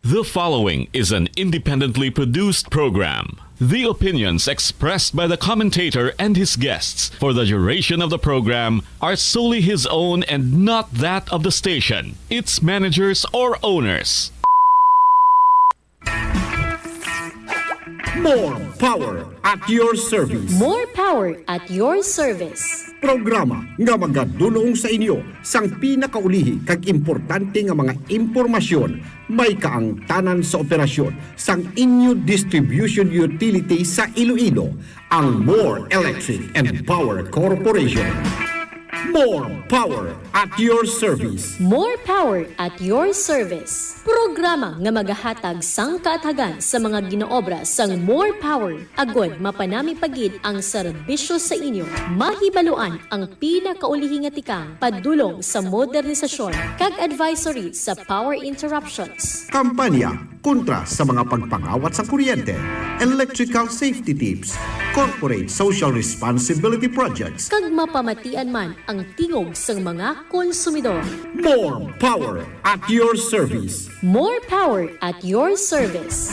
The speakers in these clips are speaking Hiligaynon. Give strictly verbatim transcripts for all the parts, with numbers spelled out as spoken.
The following is an independently produced program. The opinions expressed by the commentator and his guests for the duration of the program are solely his own and not that of the station, its managers, or owners. More power at your service. More power at your service. Programa nga magadulong sa inyo sang pinakaulihi kag importante nga mga impormasyon may kaangtanan sa operasyon sang inyo distribution utility sa Iloilo, ang More Electric and Power Corporation. More power at your service. More power at your service. Programa nga magahatag sang kaathagan sa mga ginaobra sang More Power agod mapanami pa gid ang serbisyo sa inyo. Mahibaluan ang pinakaulihi nga tikang padulong sa modernisasyon kag advisory sa power interruptions. Kampanya kontra sa mga pagpangawat sa kuryente, electrical safety tips, corporate social responsibility projects, Kag mapamatian man ang tingog sang mga konsumidor. More power at your service. More power at your service.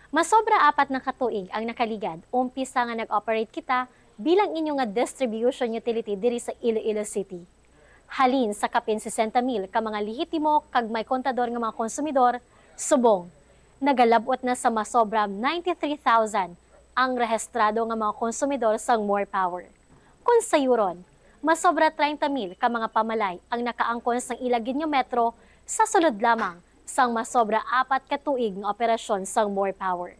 Masobra apat na ka tuig ang nakaligad umpisa nga nag-operate kita bilang inyo nga distribution utility diri sa Iloilo City. Halin sa kapin sesenta mil ka mga lehitimo kag may kontador nga mga konsumidor, subong nagalab-ot na sa masobra ninety-three thousand ang rehistrado nga mga konsumidor sang More Power. Kon sayuron, masobra treinta mil ka mga pamalay ang nakaangkon sang ila gid nga metro sa sulod lamang sang masobra apat ka tuig nga operasyon sang More Power.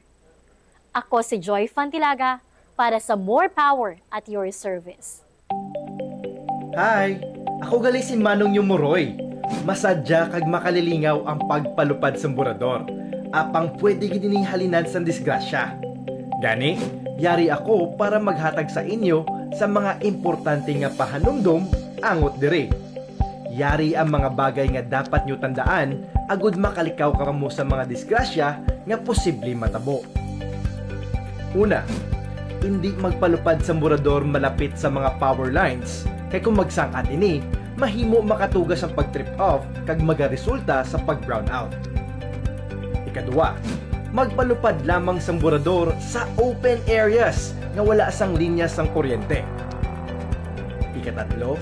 Ako si Joy Fantilaga para sa More Power at Your Service. Hi! Ako gali si Manong Yumoroy. Masadya kag makalilingaw ang pagpalupad sang burador. Apang pwede gid ini halinan sang disgrasya. Gani, yari ako para maghatag sa inyo sa mga importante nga pahanumdom angot diri. Yari ang mga bagay nga dapat nyo tandaan agud makalikaw kamo sa mga disgrasya nga posible matabo. Una, indi magpalupad sang burador malapit sa mga power lines, kay kung magsang-at ini, mahimo makatuga sang pag-trip off kag magaresulta sa pag-brownout. Ikaduha, magpalupad lamang sang burador sa open areas nga wala sang linya sang kuryente. Ikatatlo,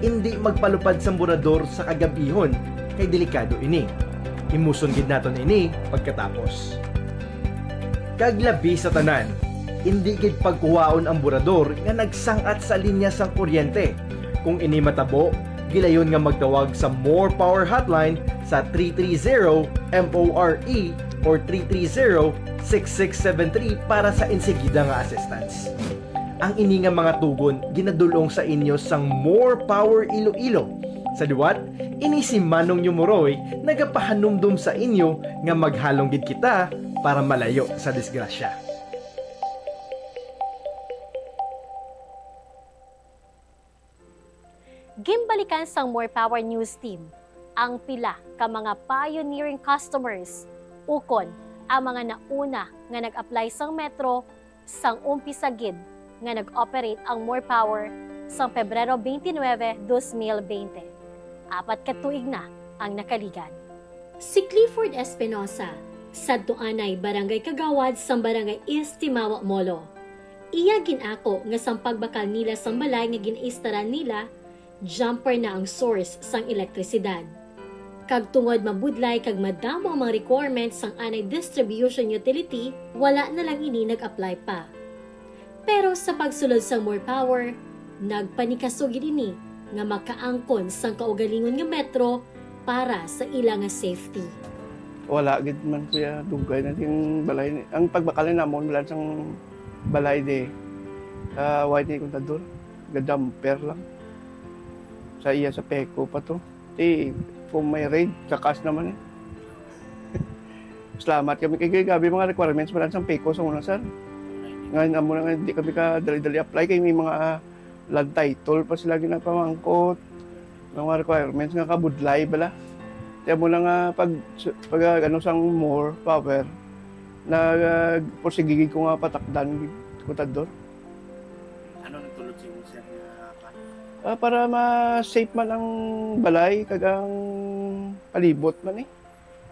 indi magpalupad sang burador sa kagab-ihon, kay delikado ini. Imuson gid naton ini pagkatapos. Kag labi sa tanan, indi gid pagkuhaon ang burador nga nagsang-at sa linya sang kuryente. Kung ini matabo, gilayon nga magtawag sa More Power Hotline sa three three zero M O R E or three three zero six six seven three para sa insigida nga assistance. Ang ini nga mga tugon ginadul-ong sa inyo sang More Power Iloilo. Sa liwat, ini si Manong Yumoroy nagapahanumdom sa inyo nga maghalong gid kita para malayo sa disgrasya. Ginbalikan sang More Power News Team ang pila ka mga pioneering customers ukon ang mga nauna nga nag-apply sang Metro sang umpisa gid nga nag-operate ang More Power sang Pebrero twenty-nine, dos mil bente. Apat ka tuig na ang nakaligad. Si Clifford Espinosa, sadto anay barangay kagawad sang Barangay East Timawa, Molo. Iya gin-ako nga sang pagbakal nila sang balay nga ginaistaran nila, jumper na ang source sang elektrisidad. Kag tungod mabudlay kag madamo ang mga requirements sang anay distribution utility, wala na lang ini nag-apply pa. Pero sa pagsulod sang More Power, nagpanikaso gid ini nga makaangkon sang kaugalingon nga metro para sa ila nga safety. Wala gid man, kuya, dugay na sing balay ni. Ang pagbakal ni namon, wala sang balay di. Sa white ni kontador, ga-jumper lang. Sa iya sa Peco pa to. Ti, kung may raid, sa cash naman eh. Salamat kami kay grabe mga requirements man sang Peco sa una, sir. Ngayon, amo na nga, di kami ka dali-dali apply kay may mga land title pa sila ginapamangkot. May mga requirements nga kabudlay bala. Kaya mo lang nga pag, pag ano sang More Power, nag-, porsigigid ko nga patakdan gid, kontador. Ano nagtulod sa imo, sir? Ah, para ma-safe man ang balay kag ang palibot man eh.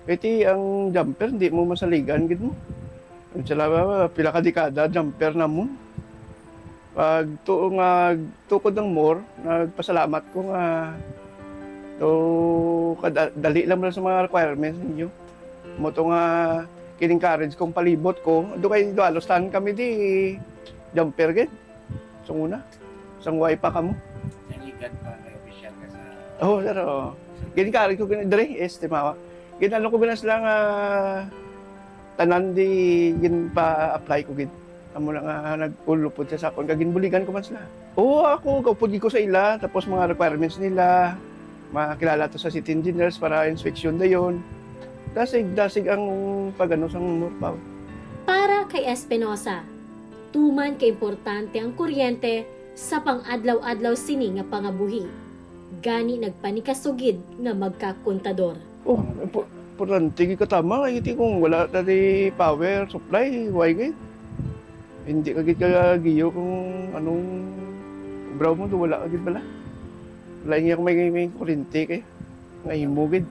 Kay ti ang jumper, di mo masaligan gid mo. Ang sila, pila ka dekada, jumper namon. Pag tuo nga tukod ng more, nagpasalamat ko nga to kada-, dali lang man sa mga requirements ninyo. Mo to nga kin-encourage kong palibot ko. Do kay do halos tanan kami di jumper gid. Sang una, sang way pa kamo. Naligan pa, may opisyal ka sa Oo, sir, oo. Gin-encourage ko gani diri, este, mawa. Gin-ano ko gani sila nga tanan di gin-pa-apply ko gid. Amo na nga nag-ulupod siya sa akon, kag ginbuligan ko man sila. Oo, ako, kaupod gid ko sa ila, tapos mga requirements nila, makilala to sa city engineers para inspection dayon. Dasig, dasig ang pag-ano sang Morpaw. Para kay Espinosa, tuman ka importante ang kuryente sa pang-adlaw-adlaw sini nga pangabuhi. Gani nagpanikasugid nga magkakontador. Oh, impo-, importante gid katama, ay, iti kung wala na di power supply, way gid. Hindi ka gid kagiyo kung anong obraw mo, do wala ka gid bala. Wala niya kung may, may kuryente kay nga imo gid.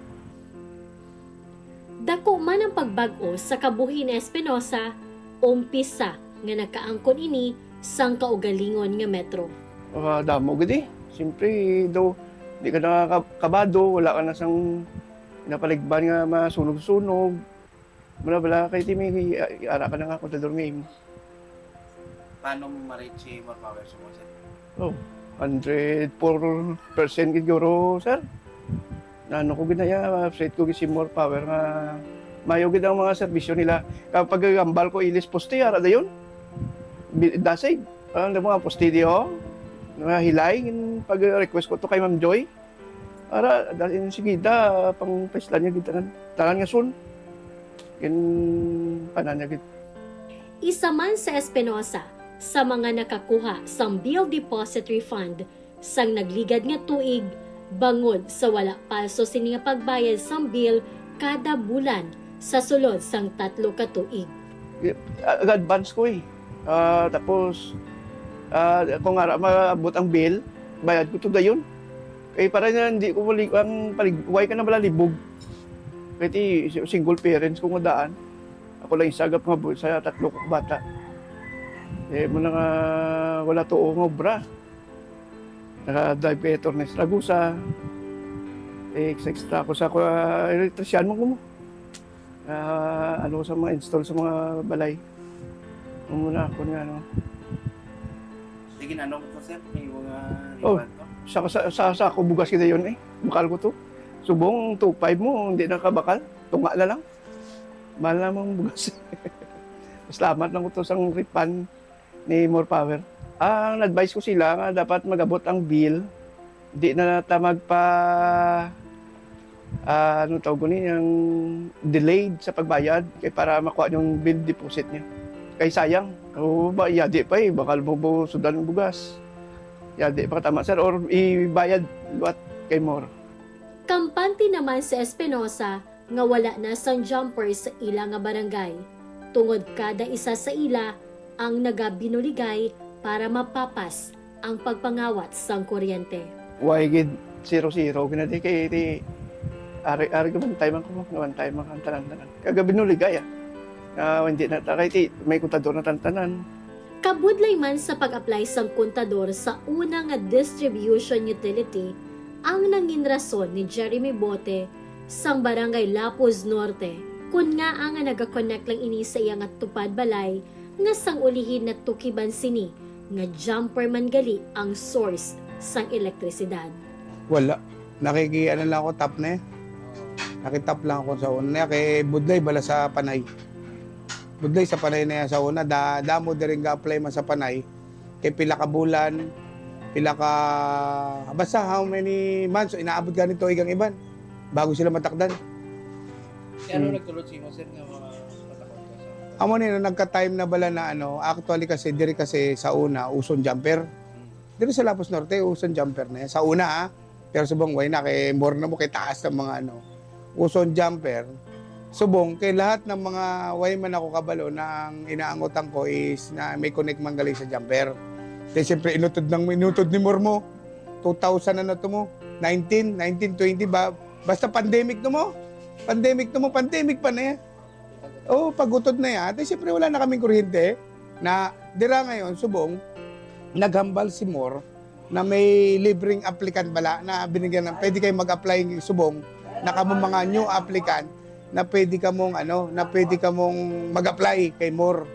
Dako man ang pagbag-o sa kabuhi ni Espinosa, umpisa nga nakaangkon ini sang kaugalingon nga metro. Ah, damo gid eh. Siyempre, do, di ka na ka-, kabado, wala ka na sang napaligban nga masunog-sunog. Muna bala kay ti may, ah, ara ka na nga kontador nga imo. Paano mo ma-reach si More Power sa mo, sir? Oh, hundred four percent gid guro, sir. Na ano ko gid na iya, straight ko gid si More Power nga mayo gid ang mga serbisyo nila. Kapag gambal ko ilis poste, ara dayon. Bi-, dasig, ang mga poste di, oh. Mga hilay, yung pag-request ko to kay Ma'am Joy. Ara, dahil insigida, pang paislan niya gid tanan. Tanan nga sun. Ginpanan niya gid. Isa man si Espinosa sa mga nakakuha sang bill deposit refund sang nagligad nga tuig, bangod sa wala palso sini nga pagbayad sang bill kada bulan sa sulod sang tatlo ka tuig. Ah, advance ko eh. Ah, tapos, ah, kung ara maabot ang bill, bayad ko to dayon. Kay para na hindi ko mali-, ang palig-, way ka na bala libog. Kay ti, single parents ko nga daan. Ako lang isa gap nga bu-, sa tatlo ka bata. Eh, mo na nga wala tuo nga obra. Naka-drive kay Attorney Ragusa. Eh, extra ko sa, ah, electrician mo ko mo. Ah, ano sa mga install sa mga balay. Mo na ako nga, ano. Sige, ano ko to, sir? May mga Oh, refund to? Sa, sa, sa, sa ako bugas kita yun eh. Bakal ko to. Subong two five mo, hindi na kabakal. Tunga na lang. Mahal na mang bugas. Salamat lang ko to sang refund ni More Power. Ang advice ko sila nga dapat magabot ang bill, di na ta magpa, ah, ano tawag ni, ang delayed sa pagbayad kay para makuha yung bill deposit niya. Kay sayang, o ba, yadi pa eh, bakal mo sudan ang bugas. Yadi pa tama, sir, or ibayad luat kay More. Kampante naman si Espinosa nga wala na sang jumper sa ila nga barangay, tungod kada isa sa ila ang nagabinuligay para mapapas ang pagpangawat sang kuryente. Way gid, zero-zero gid na di kay ti ari, ari gabantay man ko, gabantay man ang tanan-tanan. Kagabinuligay, ah. Ah, hindi na ta kay ti may kontador na tantanan. Kabudlay man sa pag-apply sang kontador sa una nga distribution utility ang nangin rason ni Jeremy Bote sang Barangay Lapuz Norte, kun ngaa nga naga-connect lang ini sa iya nga tupad balay nga sang ulihi natukiban sini nga jumper man gali ang source sang elektrisidad. Wala. Nakiki-, ano lang ako, tap na eh. Nakitap lang ako sa una. Kay budlay bala sa panay. Budlay sa panay na yan sa una. Da-, damo diri nga apply man sa panay. Kay pila ka bulan, pila ka, basta how many months, inaabot gani tuig ang iban bago sila matakdan. Kay ano Hmm. nagtulod sa imo, sir, nga mga patakon ka sa Amo ni, no, nagka-time na bala na, ano, actually kasi, diri kasi sa una, uson jumper. Hmm. Diri sa Lapuz Norte, uson jumper na yan. Sa una, ha? Pero subong way na, kay more na mo, kay taas ang mga, ano, uson jumper. Subong, kay lahat ng mga way man ako kabalo na ang inaangutan ko is na may connect man galing sa jumper. Kay siyempre, inutod nang inutod ni Mor mo. Two thousand ano to mo? Nineteen, nineteen, twenty ba? Basta pandemic to mo. Pandemic to mo, pandemic pa na yan. Oh, pagutod na yan. Di siyempre, wala na kaming kuryente. Na, dira ngayon, subong, naghambal si Mor na may libreng applicant bala na binigyan ng, pwede kayo mag-apply subong na kamo mga new applicant na pwede kamong, ano, na pwede kamong mag-apply kay Mor.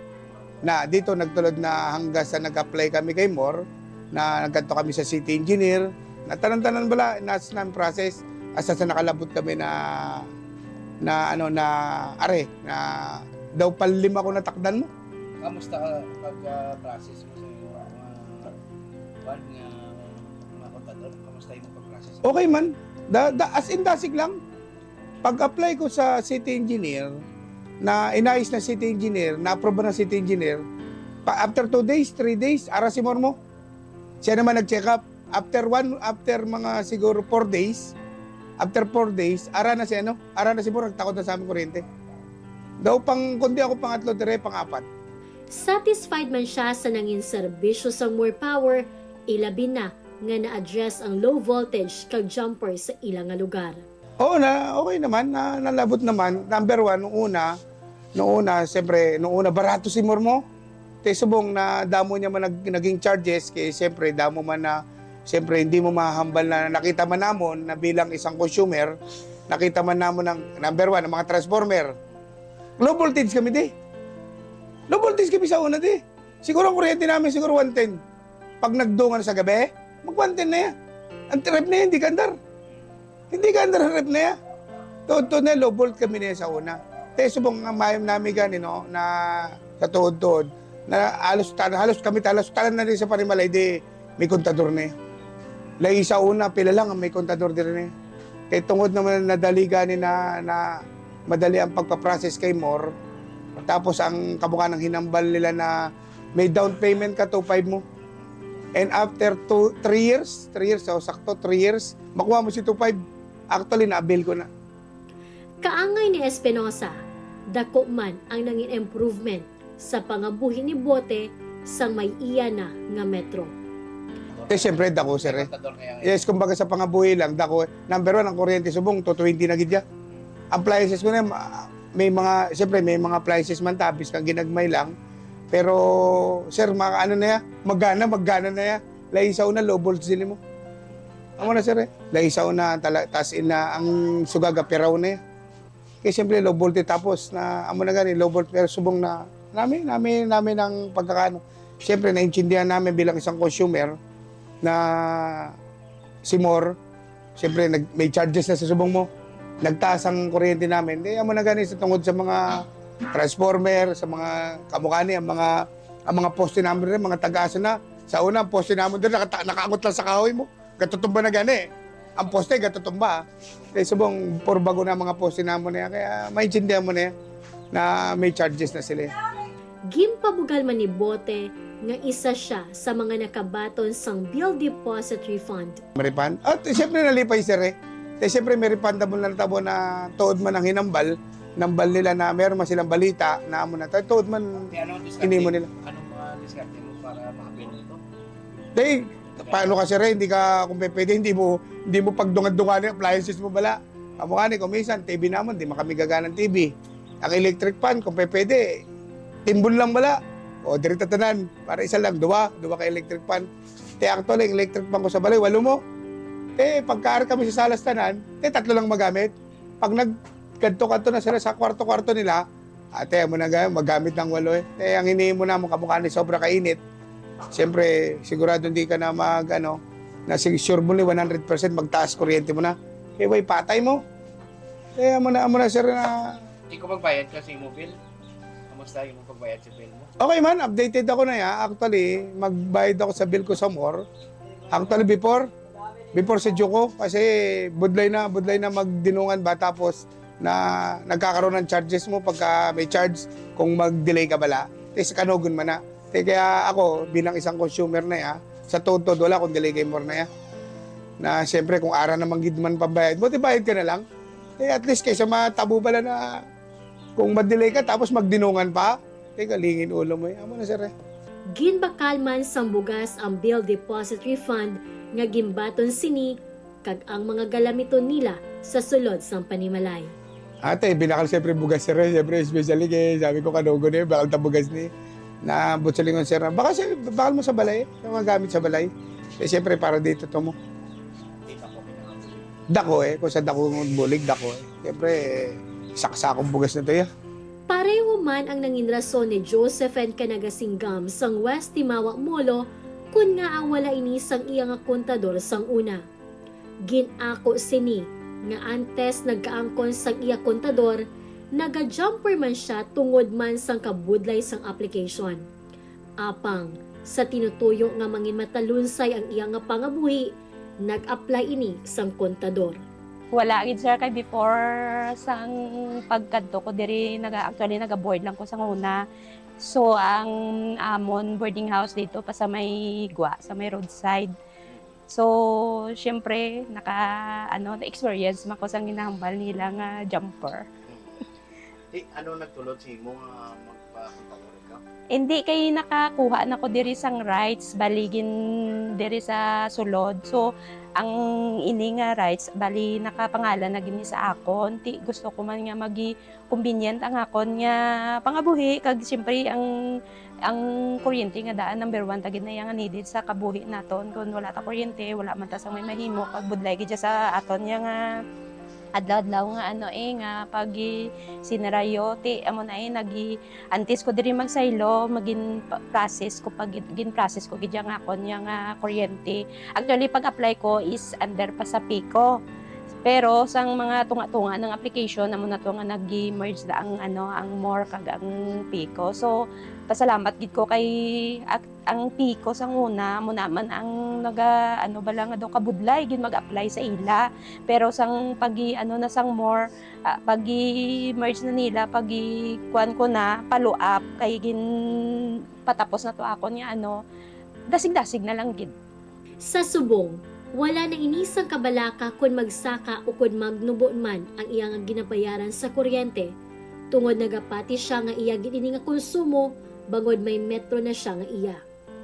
Na dito nagtulod na hanggang sa nag-apply kami kay Mor, na nagkadto kami sa city engineer, na tanan-tanan bala, nas nang process, hasta sa nakalabot kami na, na, ano, na are, na daw palima ko natakdan mo. Kamusta ka pag, ah, process mo sa imo, ah, kwan nga, mga kontador? Kamusta yung pag-process? Okay man. Da, da, as in, dasig lang. Pag-apply ko sa city engineer, na inayos na city engineer, na-approve na city engineer, pa, after two days, three days, ara si Mor mo. Siya naman nag-check up. After one, after mga siguro four days, after four days, ara na si, ano, ara na si Mor, nagtakod na sa aming kuryente. Daw pang, kundi ako pangatlo, dire, pang-apat. Satisfied man siya sa nangin serbisyo sang More Power, ilabi na nga na-address ang low voltage kag jumper sa ila nga lugar. Oo na, okay naman, na, nalabot naman. Number one, nung una, nung una, siyempre, nung una, barato si Mor mo. Te subong na damo niya man nag-, naging charges, kay siyempre, damo man na, siyempre, hindi mo mahambal na nakita man namon na bilang isang consumer, nakita man namon ang number one, ang mga transformer. Low voltage kami, di. Low voltage kami sa una, di. Siguro ang kuryente namin, siguro one ten. Pag nagdungan sa gabi, mag-one ten na yan. Ang trip na yan, hindi ka andar. Hindi ka andar ang rep na yan. Tuod-tuod na, low volt kami na yan sa una. Te, subong nga mayam nami gani, no, na sa tuod-tuod, na halos tan-, halos kami, halos tanan na din sa panimalay, di may kontador na yan. Lagi sa una, pila lang ang may kontador diri na yan. Kay tungod naman nadali gani na, na madali ang pagpa-process kay Mor. Tapos ang kabuka ng hinambal nila na may down payment ka, two five mo. And after two, three years, three years, so sakto, three years, makuha mo si two five. Actually, na-avail ko na. Kaangay ni Espinosa, dako man ang nangin improvement sa pangabuhi ni Bote sang may iya na nga metro. Eh, siyempre, dako, sir, eh. Yes, kumbaga sa pangabuhi lang, dako. Number one, ang kuryente subong, two twenty na gid ya. Appliances ko na, ma-, may mga, siyempre, may mga appliances man, tapis kang ginagmay lang. Pero, sir, mga ano na ya, magana, magana na ya. Lahi sa una, low voltage din mo. Amo na, sir, eh. Lahi sa una, tala-, tas ina, ang sugaga, piraw na ya. Kay siyempre, low voltage, tapos na, amo na gani, low voltage, pero subong na, nami, nami, nami ng pagkakaano. Siyempre, naintindihan namin bilang isang consumer na si Mor, siyempre, nag-, may charges na sa subong mo. Nagtaas ang kuryente namin. Di, amo na gani sa tungod sa mga transformer, sa mga kamukani, ang mga, ang mga poste namin rin, mga taga-asa na. Sa una, ang poste namin din, nakata-, nakaangot lang sa kahoy mo. Gatutumba na gani. Ang poste, gatutumba. Kay subong, puro bago na mga poste namin na yan. Kaya maintindihan mo na yan na may charges na sila. Ginpabugal man ni Bote nga isa siya sa mga nakabaton sang bill deposit refund. May refund? At siyempre nalipay, sir, eh. Kaya siyempre may refundable na natabo na tuod man ang hinambal, nambal nila na meron man silang balita na amo na. Tuod man. Kaya anong diskarte? Inimo nila. Anong, ah, diskarte mo para makabill nito? Di, paano ka, sir, eh? Hindi ka, kung pe-, pwede, hindi mo, hindi mo pagdungad-dungan yung appliances mo, bala. Amo nga ni, kung minsan, T V naman, di man kami gagana ng T V. Ang electric fan, kung pe-, pwede, timbon lang, bala. O, diri ta tanan, para isa lang, duwa, duwa ka electric fan. Te, actually, ang electric fan ko sa balay, walo mo. Te, pagkaar kami sa salas tanan, te, tatlo lang magamit. Pag nagkadto-kadto na sila sa kwarto-kwarto nila, ate, amo na gaya, magamit ng walo eh. Eh, ang hinihimo namo, kamukha ni sobra kainit. Siyempre, sigurado hindi ka na mag, ano, na sig-, sure mo ni one hundred percent magtaas kuryente mo na. Eh, way patay mo. Eh, amo na, amo na, sir, na. Ikaw magbayad ka sa imo bill? Kamusta yung pagbayad sa bill mo? Okay man, updated ako na ya. Actually, magbayad ako sa bill ko sa Mor. Actually, before, before sa Juco, kasi budlay na, budlay na magdinungan ba, tapos na nagkakaroon ng charges mo pagka may charge kung mag-delay ka bala. Te, sa kanugon man na. Te, kaya ako, bilang isang consumer na ya, sa tuod-tuod, wala akong delay kay Mor na ya. Na siyempre, kung ara naman gid man pambayad mo, te, bayad ka na lang. Te, at least kaysa matabo bala na kung ma-delay ka, tapos magdinungan pa, te, kalingin ulo mo eh. Amo na, sir, eh. Ginbakal man sang bugas ang bill deposit refund nga ginbaton sini kag ang mga galamiton nila sa sulod sang panimalay. Ate, binakal siyempre bugas, sir, eh. Siyempre, especially kay sabi ko, "Kanugo na yun, bakal ta bugas ni." Na, butsalingon, sir, "Baka, sir, bakal mo sa balay, sa mga gamit sa balay." Eh, siyempre, para dito to mo. Dako, eh. Kung sa dako mo bulig, dako, eh. Siyempre, eh, saksa akong bugas na to, ya. Pareho man ang nangin rason ni Joseph and Kanagasinggam sang West Timawa Molo, kun ngaa wala ini sang iya nga kontador sang una. Gin-ako sini nga antes nagkaangkon sang iya kontador, naga-jumper man sia tungod man sang kabudlay sang application. Apang, sa tinutuyo nga mangin matalunsay ang iya nga pangabuhi, nag-apply ini sang kontador. Wala gid, sir, kay before sang pagkadto ko diri, naga-, actually, naga-board lang ko sang una. So, ang amon boarding house dito pa sa may gwa, sa may roadside. So, siyempre, naka, ano, na-experience man ko sang ginahambal nila nga jumper. Di, ano nagtulod sa imo nga magpakontador ka? Hindi, kay nakakuha na ko diri sang rights, bali gin diri sa sulod. So, ang ini nga rights, bali nakapangalan na gini sa akon. Ti, gusto ko man nga magi convenient ang akon nga pangabuhi, kag siyempre ang, ang kuryente nga daan number one ta gid na iya nga needed sa kabuhi naton. Kung wala ta kuryente, wala man ta sang may mahimo, kag budlay gid siya sa aton nga, nga adlaw-adlaw nga ano, eh, nga pag-, senaryo. Ti, amo na, eh, nagi-, antes ko diri magsaylo, magin-, pa-, process ko pag, gin-process ko gid ang akon nga, nga kuryente. Actually, pag-apply ko is under pa sa PECO. Pero sang mga tunga-tunga ng application, amo na to nga nag-merge na ang, ano, ang MORE kag ang PECO. So, pasalamat gid ko kay ak-, ang PECO sang una, amo naman ang naga, ano, bala nga daw kabudlay gid mag-apply sa ila. Pero sang pagi, ano na, sang MORE, ah, pagi-merge na nila, pagi-kuan ko na, follow up, kay gin-, patapos na to akon nga, ano, dasig-dasig na lang gid. Sa subong, wala na ini sang kabalaka kon magsaka ukon magnubo man ang iya nga ginabayaran sa kuryente, tungod nagapati sia nga iya gid ini nga konsumo bangod may metro na sia nga iya.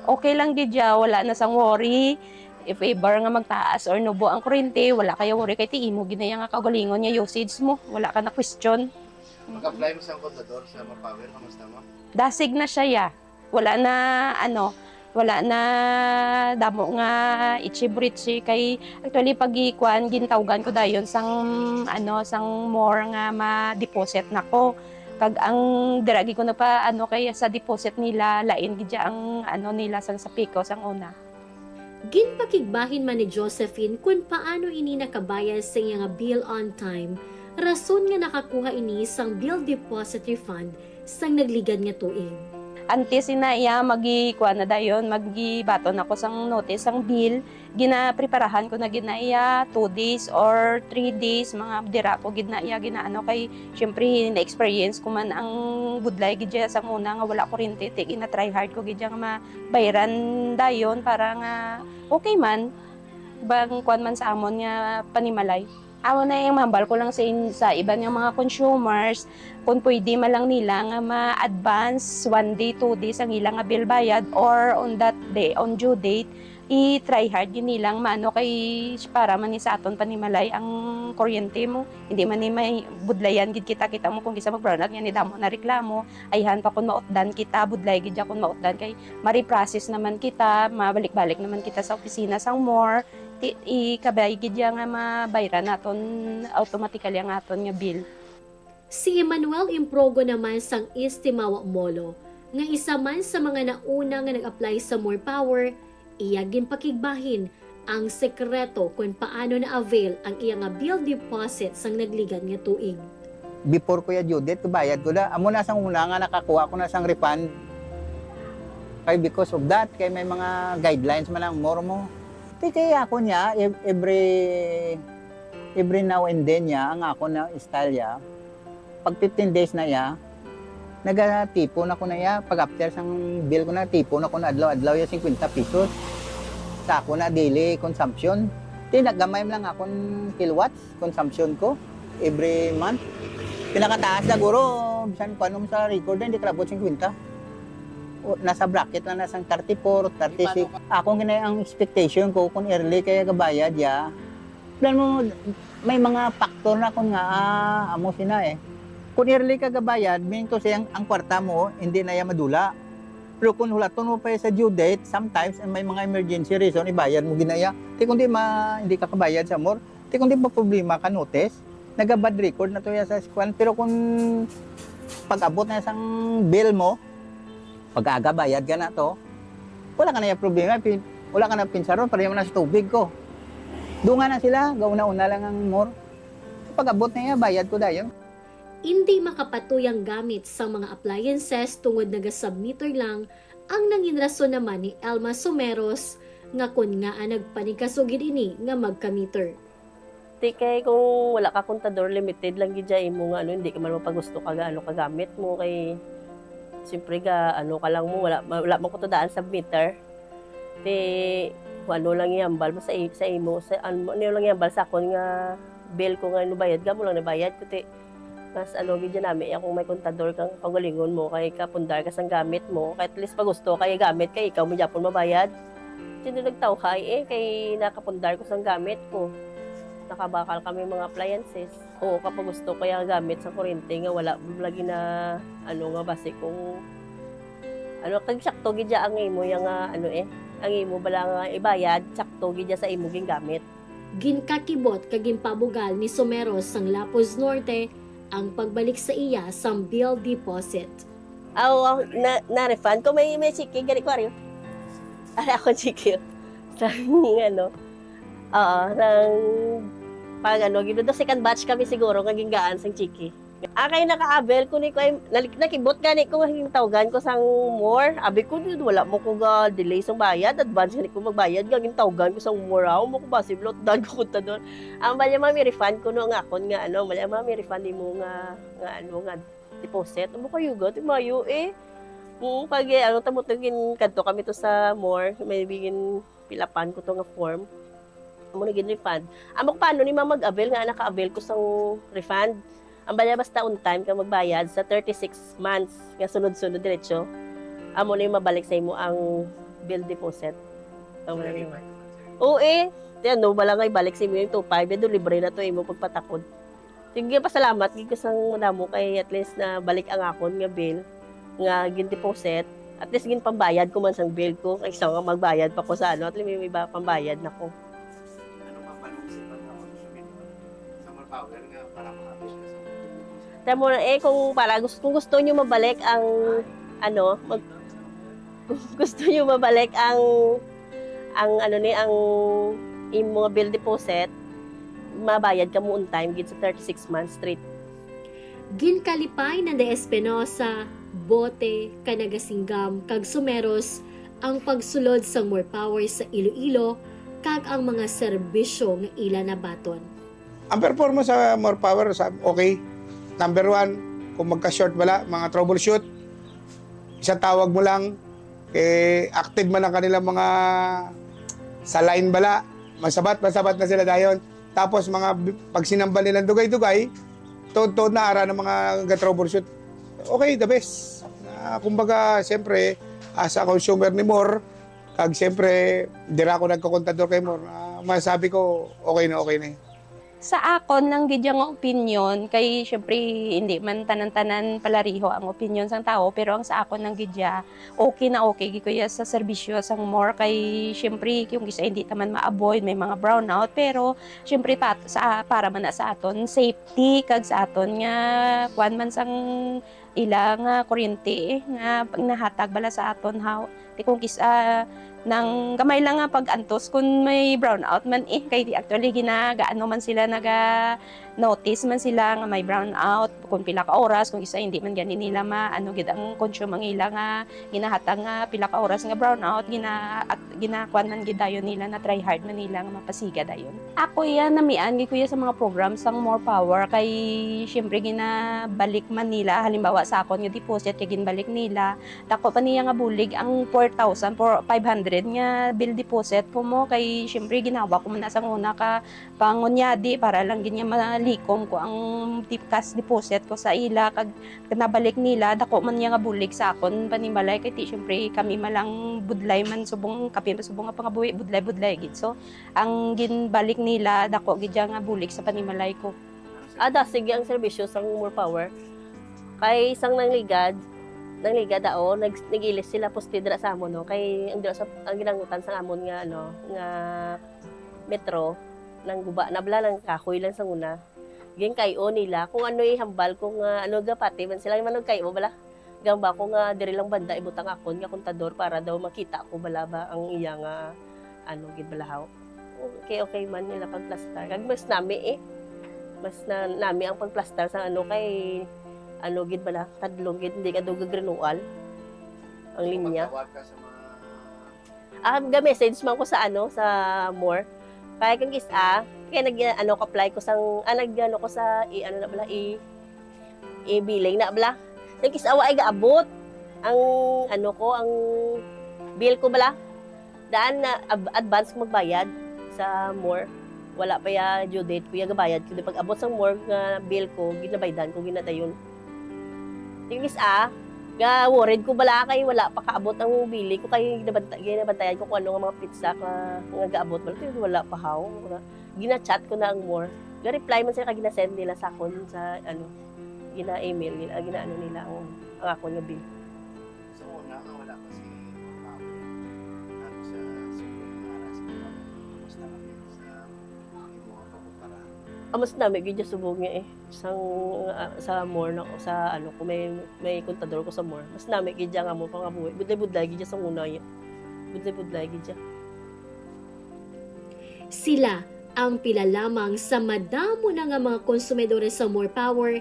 Okay lang gid ya, wala na sang worry. If ever nga magtaas or nubo ang kuryente, wala kaya worry kay ti imo gid na ya nga kaugalingon nga usage mo, wala ka na question. Mag-apply mo sa kontador sa Mapower, kamusta mo? Dasig na siya ya. Wala na, ano, wala na damo nga itchy-britchy kay actually pag ikuan, gintawgan ko dayon sang, ano, sang MORE nga ma-deposit nako. Kag ang dira gid ko nagpa-, ano, kay sa deposit nila, lain gid ang, ano, nila sang sa PECO sang una. Ginpakigbahin man ni Josephine kon paano ini nakabayad sa iya nga bill on time, rason nga nakakuha ini sang bill deposit refund sang nagligad nga tuig. Antes ina iya magikuan na dayon, magibaton ako sang notice sang bill, ginapreparahan ko na gid na iya two days or three days, mga dira ko gid na iya ginaano kay siyempre na-experience ko man ang budlay gid siya sang una nga wala kuryente, ti gina-try hard ko gid siya nga mabayran dayon para nga okay man, bang kuan man sa amon nga panimalay. Amo na yung mahambal ko lang sa in-, sa iban nga mga consumers, kung pwede man lang nila nga ma-advance one day, two days ang ilang nga bill bayad or on that day, on due date, i-try hard gid nilang maano kay para man ni sa aton panimalay ang kuryente mo. Hindi man ni may budlayan gid kita, kita mo kung kisa mag-brownout nga ni damo na reklamo, ayhan pa kung mautdan kita, budlay gid ya kung mautdan kay ma-reprocess naman kita, mabalik-balik naman kita sa opisina sang MORE. Ti-, ikabay gid ya nga mabayran naton automatically ang aton nga bill. Si Emmanuel Improgo naman sang East Timawa Molo, nga isa man sa mga nauna nga nag-apply sa MORE Power, iya ginpakigbahin ang sekreto kon paano na-avail ang iya nga bill deposit sang nagligad nga tuig. Before ko ya due date, bayad ko na. Amo na sang una nga nakakuha ko na sang refund. Kay because of that, kay may mga guidelines man ang MORE mo. Ti kay ako niya, ev-, every, every now and then niya, ang ako na style ya, pag fifteen days na ya, nagatipon ako na ya. Pag after sang bill ko na, tipon ako na adlaw-adlaw ya fifty pesos sa ako na daily consumption. Ti naggamay man lang akon kilowatts consumption ko every month. Pinakataas na guro, bisan kuan mo sa record, hindi kalabot fifty. Nasa bracket lang na sang thirty-four, thirty-six. Akong gina-, ang expectation ko, kung early kaya gabayad ya. Alam mo, may mga factor na kung nga, ah, amo sina eh. Kung early ka gabayad, meaning to say, ang, ang kwarta mo, hindi na ya madula. Pero kung hulaton mo pa sa due date, sometimes may mga emergency reason, ibayad mo ginaya. Ti kung di ma-, hindi ka kabayad sa amor, ti kung di pa problema ka notice, naga-bad record na to ya sa kwan. Pero kung pag-abot na sang bill mo, pag-aga bayad ka na to, wala ka na yung problema, pin-, wala ka na pinsaron, pareho na sa tubig ko. Dunga na sila, gauna-una lang ang amor. Pag-abot na iya, bayad ko dayon. Indi makapatuyang gamit sang mga appliances tungod naga-sub-meter lang ang nangin rason naman ni Elma Someros nga kon ngaa nagpaningkaso gid ini nga magka-meter. Ti kay kung wala ka kontador, limited lang gid siya imo nga ano, hindi ka man mapagusto ka ga ano ka gamit mo kay siyempre ga ano ka lang mo, wala wala man ko to daan sub-meter. Ti kung ano lang ihambal mo sa i- sa imo sa ano, ano lang ihambal sa akon nga bill ko nga nabayad ka mo lang nabayad ko ti mas ano gid dyan nami iya kung may kontador kang kaugalingon mo kay kapundar ka sang gamit mo kay at least pagusto kay gamit kay ikaw mo gyapon mabayad. Sino nagtawhay eh kay nakapundar ko sang gamit ko. Nakabakal kami mga appliances. Oo, kapag gusto ko yung gamit sa kuryente nga wala lagi na ano nga basi kung ano kag sakto gid ang imo yang nga ano eh ang imo bala nga ibayad sakto gid sa imo gingamit. Ginkakibot kag ginpabugal ni Someros sang Lapuz Norte ang pagbalik sa iya sang bill deposit. Aw, aw, na, na-refund ko may may chiki gani ko ari. Ari ako chiki. Sa ano, oo, nang pag ano, gido second batch kami siguro nga gingaan sang chiki. Akay naka-avail ko ni ko ay nalik- nakibot gani ko nga tawgan ko sang more. Abi ko dud wala mo ko ga delay sang bayad, advance gani ko magbayad nga gintawgan ko sang more. Aw mo ko basi blot dan ko kontador. Ang bali mami refund ko no nga akon nga ano, bali mami refund mo nga nga ano nga deposit. Amo kayo ga ti mayo eh. Mm, pag eh, ano tamo to gin kadto kami to sa more, may bigin pilapan ko to nga form. Amo na gid refund. Amo ko paano ni ma'am mag-avail nga naka-avail ko sang refund. Ang bala basta on time ka magbayad sa thirty-six months nga sunod-sunod diretso. Amo na yung mabalik sa imo ang bill deposit. Amo na yun. Oo eh. Ti ano bala nga ibalik sa imo yung two five, do libre na to imo pagpatakod. Sige, pasalamat gid ko sang madamo kay at least na balik ang akon nga bill nga gin-deposit. At least ginpambayad ko man sang bill ko kaysa nga magbayad pa ko sa ano, at least may iba pambayad na ko. Ano pa pa nung sa pagkakonsumidor sa more power nga para makabis ka sa Tamo na eh kung para gusto kung gusto niyo mabalik ang ano, mag, kung gusto niyo mabalik ang ang ano ni ang imo nga bill deposit, mabayad ka mo on time gid sa thirty-six months straight. Ginkalipay na ni Espinosa, Bote, Kanagasinggam, kag Sumeros ang pagsulod sang More Power sa Iloilo kag ang mga serbisyo nga ila nabaton. Ang performance sa More Power sa okay. Number one, kung magka-short bala, mga troubleshoot, isa tawag mo lang, eh, active man ang kanilang mga sa line bala, masabat, masabat na sila dayon. Tapos mga bi- pag sinambal nilang dugay-dugay, tuod-tuod na ara ng mga ga-troubleshoot. Okay, the best. Ah, kumbaga, siyempre, as a consumer ni More, kag siyempre, dira ko nagkakontador kay More, ah, masabi ko, okay na, okay na. Sa akon lang gid nga opinion, kay syempre hindi man tanan-tanan palariho ang opinion sang tawo, pero ang sa akon lang gid, okay na okay gid ko iya sa serbisyo sang More, kay syempre yung isa hindi ta man ma-avoid may mga brownout, pero syempre pa, sa, para man na sa aton safety kag sa aton nga kuan man sang ila nga kuryente nga nahatag bala sa aton haw. Ti kung kis-a nang gamay lang nga pag-antos kun may brownout man eh, kay di actually ginagaano man sila, naga-notice man sila nga may brownout kun pila ka oras, kung kis-a hindi man gani nila ma-, ano gid ang consume ang ila nga ginahatag nga pila ka oras nga brownout, gina-, at ginakuan man gid dayon nila, na try hard man nila nga mapasiga dayon. Ako iya namian gid ko iya sa mga program sang More Power, kay syempre ginabalik man nila, halimbawa sa akon nga deposit kay ginbalik nila, dako pa niya nga bulig ang thousand for five hundred nga bill deposit ko mo, kay siyempre ginawa ko man na sang una ka pangunyadi para lang gid nga malikom ko ang di-, cash deposit ko sa ila, kag nabalik nila dako man niya nga bulig sa akon panimalay, kay ti siyempre kami malang budlay man subong, kami subong nga pangabuhi budlay-budlay gid. So ang ginbalik nila dako gid siya nga bulig sa panimalay ko. Ada, sige ang serbisyo sang More Power. Kay sang nangligad, nangligad, ao, nag-, nag-ilis sila poste dira sa amon, no? Kay ang dira sa, ang ginangutan sa amon nga, ano, nga metro, nang guba na bala, nang kahoy lang sa una. Ginkay-o nila kung ano ihambal ko nga, ano, gapati man sila, manugkay-o bala. Gamba ko nga diri lang banda ibutang akon nga kontador para daw makita ko bala ba ang iya nga, ano, gid balahaw. Okay, okay man nila pagplastar. Kag mas nami, eh. Mas na, nami ang pagplastar sa, ano, kay, ano, gid bala, tadlong gid, hindi ka daw gagrinual ang linya. Tawag ka sa mga Ah, ga-message man ko sa, ano, sa More. Kaya kung kis-a, kaya nag, ano, apply ko sang, ah, nag, ano, ko sa, i, ano na bala, i, i-billing na bala. Nagkis-a, wa ay gaabot ang, ano ko, ang bill ko bala. Daan na, ab-, advance ko magbayad sa More. Wala pa ya due date ko, ya gabayad ko. Di pag-abot sang More nga bill ko, ginabaydan ko, ginadayon. Yung isa, ga-worried ko bala kay wala pa kaabot ang billing ko, kay nabanta-, ginabantayan ko kung ano nga mga petsa ka, nga gaabot bala. Pero wala pa haw. Gina-chat ko na ang More. Ga-reply man sila kay gina-send nila sa akon sa, ano, gina-email nila, gina-ano nila ang, ang akon nga bill. So, una nga wala pa si Papa, ano sa susunod nga oras, kumusta kami sa imo nga pagkumpara? Ah, mas nami gid siya subong niya eh. Sang, ah, sa More na, sa ano ko, may, may kontador ko sa More. Mas nami gid siya nga mo pangabuhi. Budlay-budlay gid siya sa una niya. Budlay-budlay gid siya. Sila ang pila lamang sa madamo na nga mga konsumidores sa More Power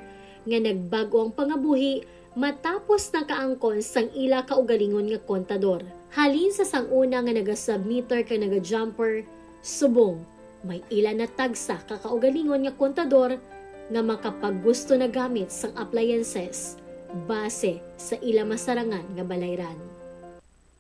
nga nagbag-o ang pangabuhi matapos nakaangkon sang ila kaugalingon nga kontador. Halin sa sang una nga naga-sub-meter kag naga-jumper, subong may ila na tagsa ka kaugalingon nga kontador nga makapaggusto na gamit sang appliances base sa ila masarangan nga balayran.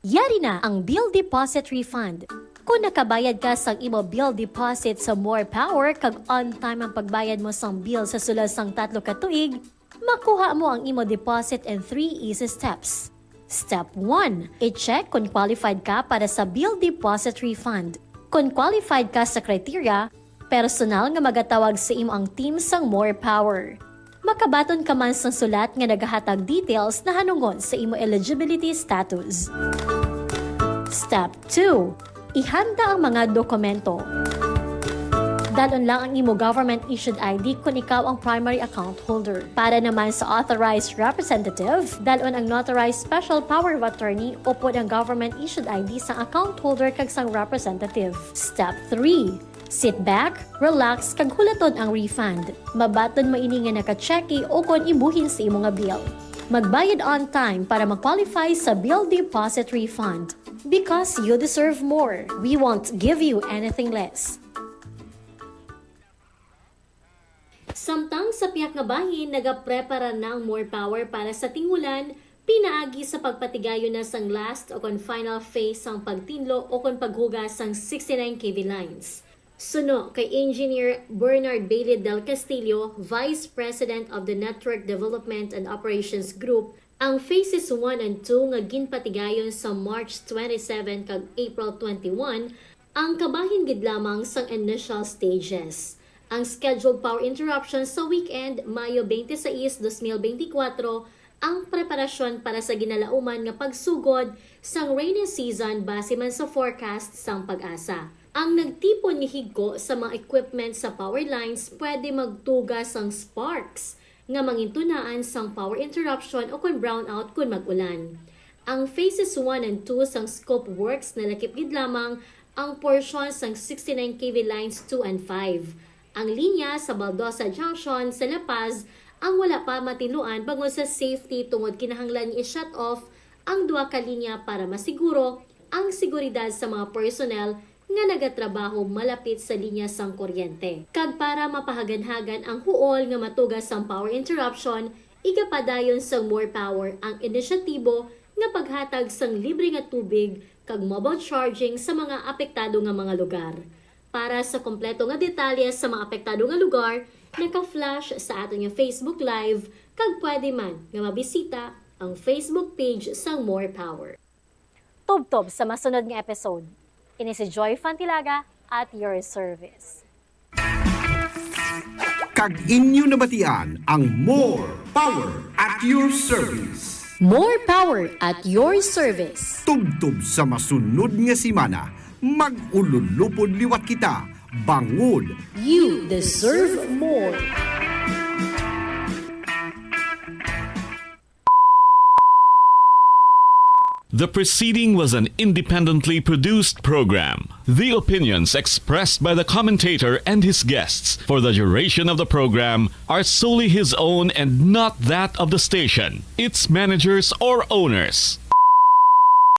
Yari na ang bill deposit refund. Kung nakabayad ka sang imo bill deposit sa More Power kag on time ang pagbayad mo sang bill sa sulod sang tatlo ka tuig, makuha mo ang imo deposit in three easy steps. Step one, i-check kon qualified ka para sa bill deposit refund. Kon qualified ka sa criteria, personal nga magatawag sa imo ang team sang More Power. Makabaton ka man sang sulat nga nagahatag details nahanungod sa imo eligibility status. Step two, ihanda ang mga dokumento. Dalon lang ang imo government-issued I D kon ikaw ang primary account holder. Para naman sa authorized representative, dalon ang notarized special power of attorney upod ang government-issued I D sang account holder kag sang representative. Step three, sit back, relax, kag hulaton ang refund. Mabaton mo ini nga naka-cheque o kon ibuhin sa imo nga bill. Magbayad on time para ma-qualify sa bill deposit refund. Because you deserve more, we won't give you anything less. Samtang sa pihak nga bahin nagaprepara na ang More Power para sa ting-ulan, pinaagi sa pagpatigayon na sang last o kon final phase sang pagtinlo o kon paghugas sang sixty-nine K V lines. Suno kay Engineer Bernard Bailey del Castillo, Vice President of the Network Development and Operations Group, ang phases one and two nga ginpatigayon sa March twenty-seven kag April twenty-one ang kabahin gid lamang sang initial stages. Ang scheduled power interruption sa weekend, Mayo twenty-six, dos mil beintikwatro, ang preparasyon para sa ginalauman nga pagsugod sang rainy season base man sa forecast sang PAGASA. Ang nagtipon nga higko sa mga equipment sa power lines pwede magtuga sang sparks nga mangintunaan sang power interruption o kon brownout kon mag-ulan. Ang phases one and two sang scope works nalakip gid lamang ang porsyon sang sixty-nine K V lines two and five. Ang linya sa Baldosa Junction sa La Paz ang wala pa matinluan bangod sa safety, tungod kinahanglan nga i-shut off ang duha ka linya para masiguro ang seguridad sa mga personnel nga nagatrabaho malapit sa linya sang kuryente. Kag para mapahaganhagan ang huol nga matuga sang power interruption, igapadayon sang More Power ang inisyatibo nga paghatag sang libre nga tubig kag mobile charging sa mga apektado nga mga lugar. Para sa kompleto nga detalye sa mga apektado nga lugar, naka-flash sa aton nga Facebook Live kag pwede man nga mabisita ang Facebook page sang More Power. Tubtob sa masunod nga episode. Ini si Joy Fantilaga at your service. Kag inyo nabatian ang More Power at your service. More power at your service. Tubtob sa masunod nga semana, mag-ululupod liwat kita, bangod You deserve more. The preceding was an independently produced program. The opinions expressed by the commentator and his guests for the duration of the program are solely his own and not that of the station, its managers, or owners.